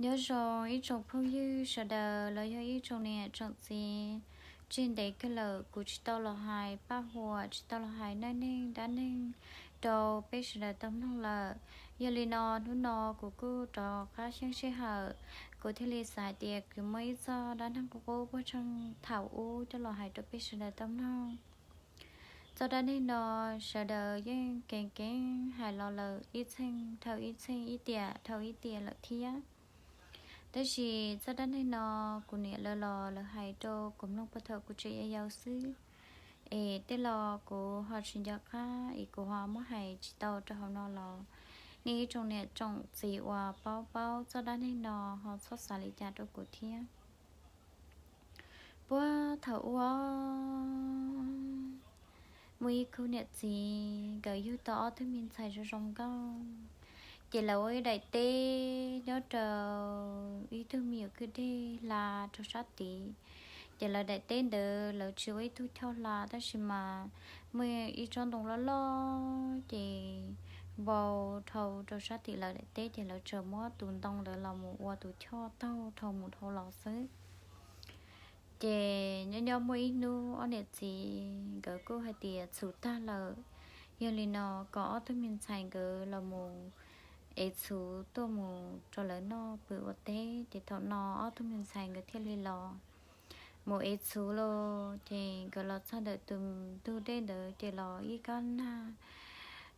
Nyob zoo ib tsoom phooj ywg sawv daws los yog ib tsoom niam tsoom txiv, tsis ntev kawg lawm kuv tsis tau los hais paj huam, tsis tau los hais neej neeg dab neeg rau peb sawv daws tau mloog lawm. Yog li no hnub no kuv kuj rov qab xyeej sij hawm, kuv thiaj li xav hais tias kuv muab ib txoj dab neeg qub qub puag thaum ub coj los hais rau peb sawv daws tau mloog. Txoj dab neeg no sawv daws yeej keev keev hais los lawm ib txheej dhau ib txheej, ib tiam dhau ib tiam lawm thiab. Tab sis txoj dab neeg no kuv niam lawv los lawv hais rau kuv mloog puag thaum kuv tseem yau yau xwb, es tej los kuv ho tsis nco qab es kuv ho muab hais tsis tau rau hauv no los nej ib tsoom niam tsoom txiv uas paub paub txoj dab neeg no ho txhob xav li cas rau kuv thiab. Puag thaum ub muaj ib khub niam txiv nkawd yug tau ob tug me ntxhais zoo zoo nkauj, ces lawv ua ib daim teb nyob rau ib tug me nyuam kwj deg hla rau sab tid. Ces lawv daim teb ntawd lawv tsis ua ib tug choj hla tab sis mas muaj ib tsob ntoo loj loj ces npau dhau rau sab tim lawv daim teb ces lawv tsuas muab tus ntoo ntawd los mus ua tus choj taug dhau mus dhau los xwb. Ces nyob nyob muaj ib hnub ob niam txiv nkawd kuj hais tias txhuv tag lawm, yog li no kom ob tug me ntxhais nkawd los mus ev txhuv tuaj mus rau lawv noj pw ua teb. Ces thaum no ob tug me ntxhais nkawd thiaj li los mus ev txhuv los ces nkawd los txog ntawm tus ntug dej ntawd ces los ib kab nag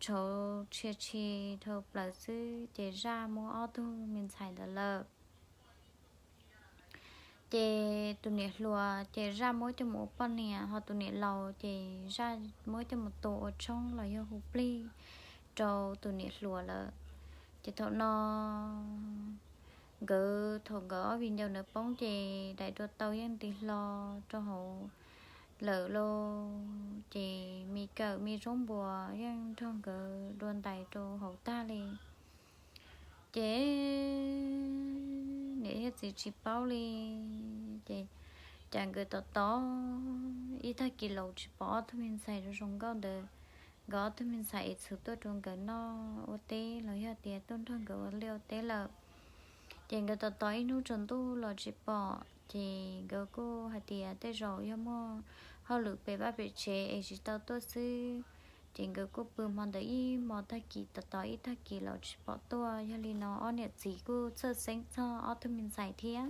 tshauv tshia tshi dhau plaws xwb ces zaj muab ob tug me ntxhais ntawd lawm. Ces tus niam hluas ces zaj muab coj mus ua poj niam, ho tus niam laus ces zaj muab coj mus tua ua tshoob los yog hu plig rau tus niam hluas lawm. Ces thaum no nkawd thaum nkawd ob viv ncaus ntawd poob ces daim dua tau yeej nti hlo rau hauv lawm lauj. Ces me kawm me zaub npuas yeej nrog nkawd dua ntais rau hauv tag li. Ces niam thiab txiv tsis paub li, ces cas nkawd tos tos ib tag kis los tsis pom ob tug me ntxhais zoo zoo nkauj ntawd, nkawd ob tug me ntxhais ev txhuv tuaj rau nkawd noj ua teb los yog tias tuaj nrog nkawd ua liaj ua teb lawm. Ces nkawd tos tos ib hnub tsaus ntuj los tsis pom, ces nkawd kuj hais tias tej zaum yog muaj hauj lwm pem vaj pem tsev es tsis tau tuaj xwb. Ces nkawd kuj pw hmo ntawd ib hmo tag kis tos tos ib tag kis los tsis pom tuaj. Yog li no ob niam txiv kuj txhawj xeeb txog ob tug me ntxhais thiab.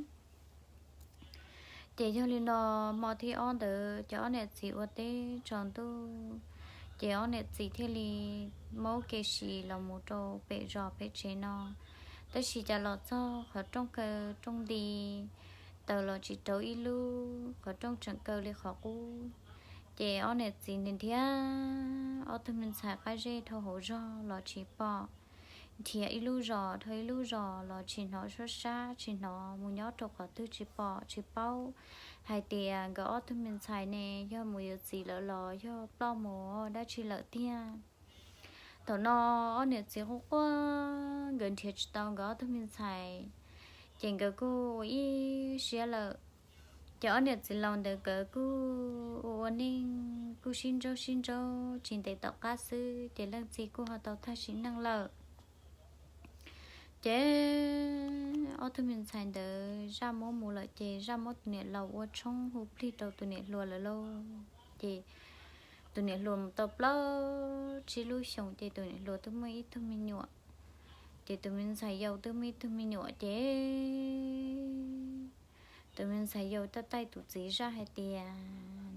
Ces yog li no hmo thib ob ntawd ces ob niam txiv ua teb tsaus ntuj, ces ob niam txiv thiaj li maub kev si los mus rau pem zos pem tsev no. Tab sis cas los txog qhov rooj kaw rooj nti, taws los tsis rauv ib lub, qhov rooj tseem kaw li qhov qub. Ces ob niam txiv nrhiav nrhiav ob tug me ntxhais qab zej dhau hauv zos los tsis pom, nrhiav ib lub zos dhau ib lub zos los tsis hnov suab sab, tsis hnov mus nyob rau qhov twg tsis pom tsis paub hais tias nkawd ob tug me ntxhais ne yog mus yuav txiv lawm los yog ploj mus dab tsi lawm tiag. Thaum no ob niam txiv quaj quaj, nkawd nrhiav tsis tau nkawd ob tug me ntxhais, ces nkawd kuj ua ib siab lawm. Ces ob niam txiv laus ntawd nkawd kuj ua ua neej kuj sib ntsauj sib ntsauj tsis ntev tom qab xwb ces leej txiv kuj ho tau thaj sim neej lawm. Ces ob tug me ntxhais ntawd zaj muab mus lawm ces zaj muab tus niam laus ua tshoob hu plig rau tus niam hluas lawm lauj. Ces tus niam hluas mus tau plaub tsib lub xyoos ces tus niam hluas twb muaj ib tug me nyuam. Ces tus me ntxhais yau twb muaj ib tug me nyuam ces tus me ntxhais yau taij taij tus txiv zaj hais tias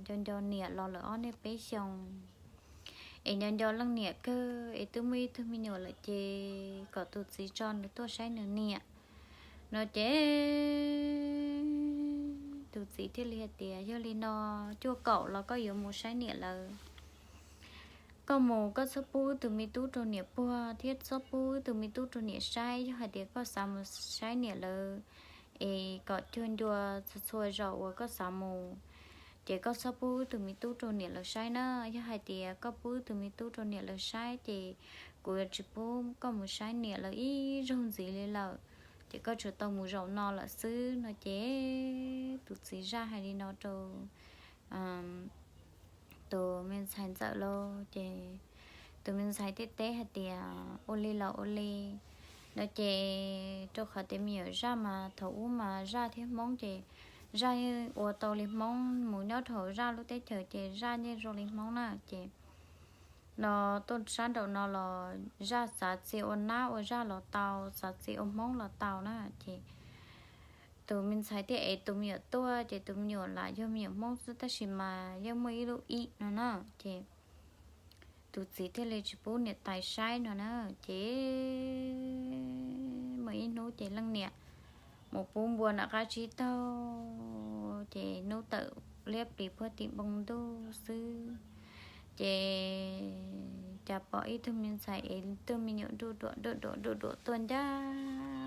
nco nco niam los lawm ob niaj peb xyoos, es nco nco leej niam kawg es twb muaj ib tug me nyuam lawm ces kom tus txiv tso nws tuaj saib nws niam no ces tus txiv thiaj li hais tias yog li no cuaj kaum los koj yuav mus saib niam lawm. Koj mus koj txhob pub tus me tub rau niam puag thiab txhob pub tus me tub rau niam saib. Yog hais tias koj xav mus saib niam lawm es kom cuag ncua txhua txhua zaus uas koj xav mus, ces koj txhob pub tus me tub rau niam lawv saib na. Yog hais tias koj pub tus me tub rau niam lawv saib ces kuv yuav tsis pub koj mus saib niam lawv ib zaug ntxiv li lawm, ces koj tsuas tau mus zaum no lawm xwb no ces tus txiv zaj hais li no rau tus me ntxhais ntxawm lauj. Ces tus me ntxhais thiaj teb hais tias ua li los ua li, No ces rau qhov tias me nyuam zaj mas thaum ub mas zaj thiab hmoob ces zaj yeej ua tau li hmoob, mus nyob rau hauv zaj lub teb chaws ces zaj yeej zoo li hmoob na. Ces no tuaj sab nraum no los zaj xav txia ua nab ua zaj los tau, xav txia ua hmoob los tau na. Ces tus me ntxhais thiaj ev tus me nyuam tuaj ces tus me nyuam lam yog me nyuam hmoob xwb tab sis mas yeej muaj ib lub ib no na. Ces tus txiv thiaj li tsis pub niam tais saib no na. Ces muaj ib hnub ces leej niam mus pub npua nram qab tsib taug, ces hnub tawm liab plis puag tim npoo ntuj xwb. Ces cas pom ib tug me ntxhais ev tug me nyuam nruj duam nruj duam nruj duam tuaj ncaj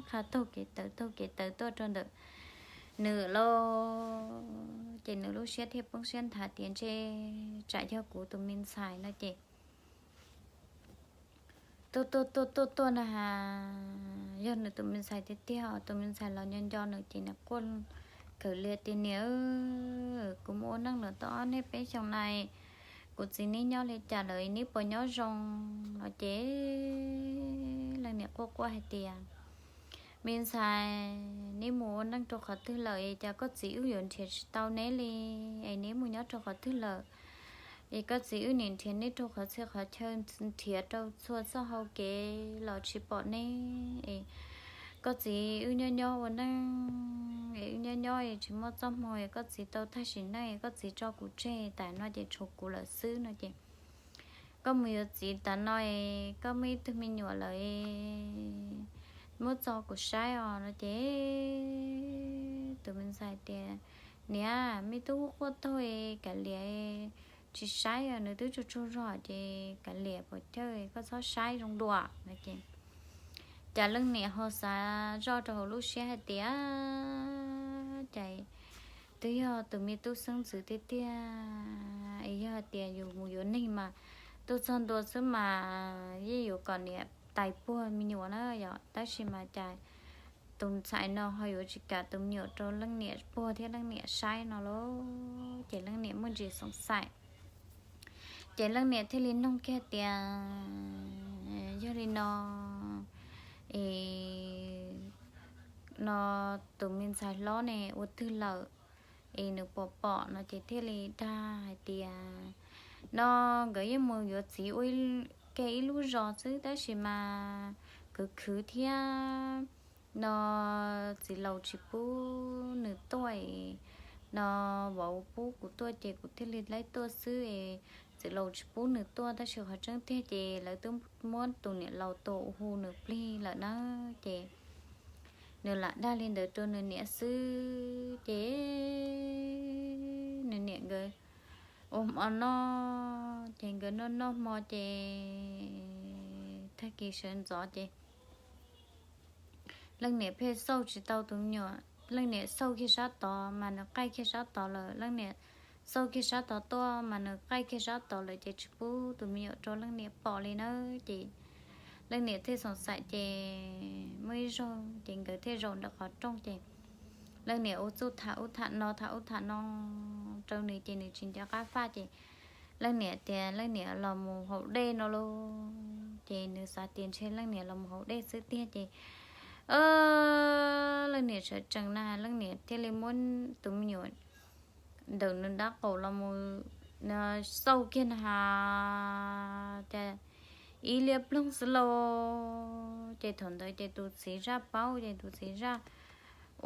qha taug kev tawv taug kev tawv tuaj rau ntawm nws lauj. Ces nws lub siab thiaj poob siab nthav tias ntshe tsam yog kuv tus me ntxhais no ces tuaj tuaj tuaj tuaj tuaj na has, yog nws tus me ntxhais tiag tiag, tus me ntxhais los nco nco nws ces nws quaj kawg lias tias niam, kuv mus ua neej lawm tau ob niaj peb xyoos na, kuv txiv neb nyob li cas lawm, neb puas nyob zoo no ces leej niam quaj quaj hais tias me ntxhais, neb mus ua neej rau qhov twg lawm es cas koj txiv wb yuav nrhiav tsis tau neb li, es neb mus nyob rau qhov twg lawm? Es koj txiv wb nim nrhiav neb rau qhov txhia qhov chaw, nrhiav rau txhua txoj hau kev los tsis pom neb es koj txiv wb nyob nyob ua neej es wb nyob nyob es tsis muaj txoj hmoo es koj txiv tau tag sim neej es koj txiv tso kuv tseg tas no ces tshuav kuv lawm xwb no ces koj mus yuav txiv tas no es koj muaj ib tug me nyuam lawm es muab tso kuv saib os no ces tus me ntxhais tias niam, me tub quaj taug es kav liam, tsis saib os, nws twb tsaug tsaug zog ces kav liam pos cawj, koj txhob saib zoo dua no ces cas leej niam ho xav zoj rau hauv lub siab hais tias cas twb yog tus me tub xeeb ntxwv tiag tiag es yog hais tias yus mus yuav neeg mas tuaj txog ntua xwb mas yeej yuav kom niam tais puag me nyuam na yom, tab sis mas cas tus ntxhais no ho yuav tsis kam tus me nyuam rau leej niam puag thiab leej niam saib no lauj. Ces leej niam muaj ntsis xoom xaim, ces leej niam thiaj li noog kiag tias yog li no es no tus me ntxhais hlob ne ua twg lawm es nws puas pom no ces thiaj li dag hais tias no nkawd yeej mus yuav txiv ua ke ib lub zos xwb tab sis mas khwv khwv thiab no txiv laus tsis pub nws tuaj es no vauv pub kuv tuaj ces kuv thiaj li laib tuaj xwb es txiv laus tsis pub nws tuaj tab sis qhov tseeb tiag ces lawv twb muab tus niam laus tua hu nws plig lawm na. Ces nws lam dag li ntawd rau nws niam xwb ces nws niam nkawd ua hmo noj ces nkawd noj noj hmo ces tag kis sawv ntxov ces leej niam pheej xauj tsis tau tus me nyuam, leej niam xauj kiag sab tod mas nws qaij kiag sab tod lawm, leej niam xauj kiag sab tod tuaj mas nws qaij kiag sab tod lawm ces tsis pub tus me nyuam rau leej niam pom li na. Ces leej niam thiaj xoom xaim ces muaj ib zaug ces nkawd thiaj zaum ntawm qhov rooj ces leej niam ua txuj tham ub tham no tham ub tham no rau nws ces nws tsis nco qab faj ces leej niam tias leej niam los mus haus dej no lauj. Ces nws xav tias ntshe leej niam los mus haus dej xwb tiag ces leej niam sawv tsees na leej niam thiaj li muab tus me nyuam ntawm nws nrab qaum los mus xauj kiag na has, cas ib liab ploog xwb lauj. Ces thaum ntawd ces tus txiv zaj paub ces tus txiv zaj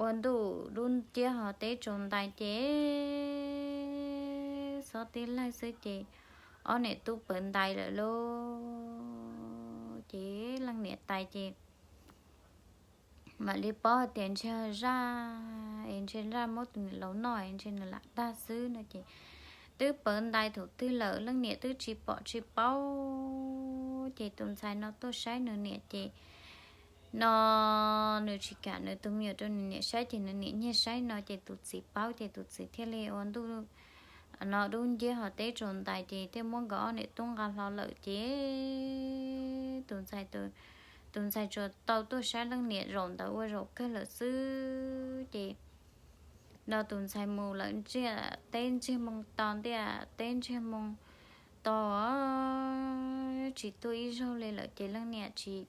ua ntuj dub nciab ho teb tsaus ntais ces xob tib laig xwb ces ob niam tub pawv ntais lawm lauj. Ces leej niam tais ces mam li paub hais tias ntshe zaj es ntshe zaj muab tus niam laus noj es ntshe nws lam dag xwb no ces twb pawv ntais thaum twg lawm leej niam twb tsis pom tsis paub. Ces tus ntxhais no tuaj saib nws niam ces no nws tsis kam nws tus me nyuam rau nws niam saib ces nws niam nyiag saib no ces tus txiv paub ces tus txiv thiaj li ua ntuj no dub nciab ho teb tsaus ntais ces thiaj muab nkawd ob niam tub nqa hlo lawm ces tus ntxhais, tus ntxhais tsuas tau tuaj saib leej niam zaum ntawd ua zaum kawg lawm xwb ces no tus ntxhais mus lawm ntsiag teb ntsiag moo to ntiaj teb ntsiag moo to tsis tuaj ib zaug li lawm ces leej niam tsis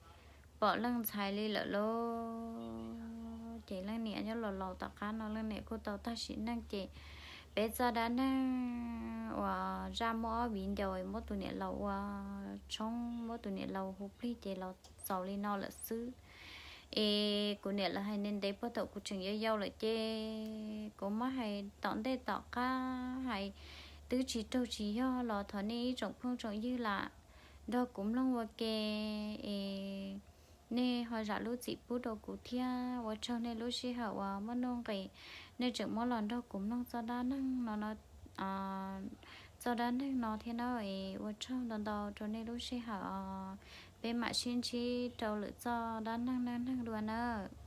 pom leej ntxhais li lawm lauj. Ces leej niam nyob los laus tom qab no leej niam kuj tau tag sim neej ces peb txoj dab neeg uas zaj muab ob viv ncaus muab tus niam laus ua tshoob, muab tus niam laus hu plig ces los xaus li no lawm xwb. Es kuv niam lawv hais ntev ntev puag thaum kuv tseem yau yau lawm ces kuv muab hais tom ntej tom qab hais twb tsis raug tsis yog los thov nej ib tsoom phooj tsoom ywg lam nrog kuv mloog ua ke es nej ho zam lub txim pub rau kuv thiab. Ua tsaug nej lub sij hawm uas muaj nuj nqis, nej tseem muab los nrog kuv mloog txoj dab neeg no, txoj dab neeg no thiab na. Es ua tsaug ntau ntau rau nej lub sij hawm os. Peb mam sib ntsib rau lwm txoj dab neeg neej neeg dua nawb.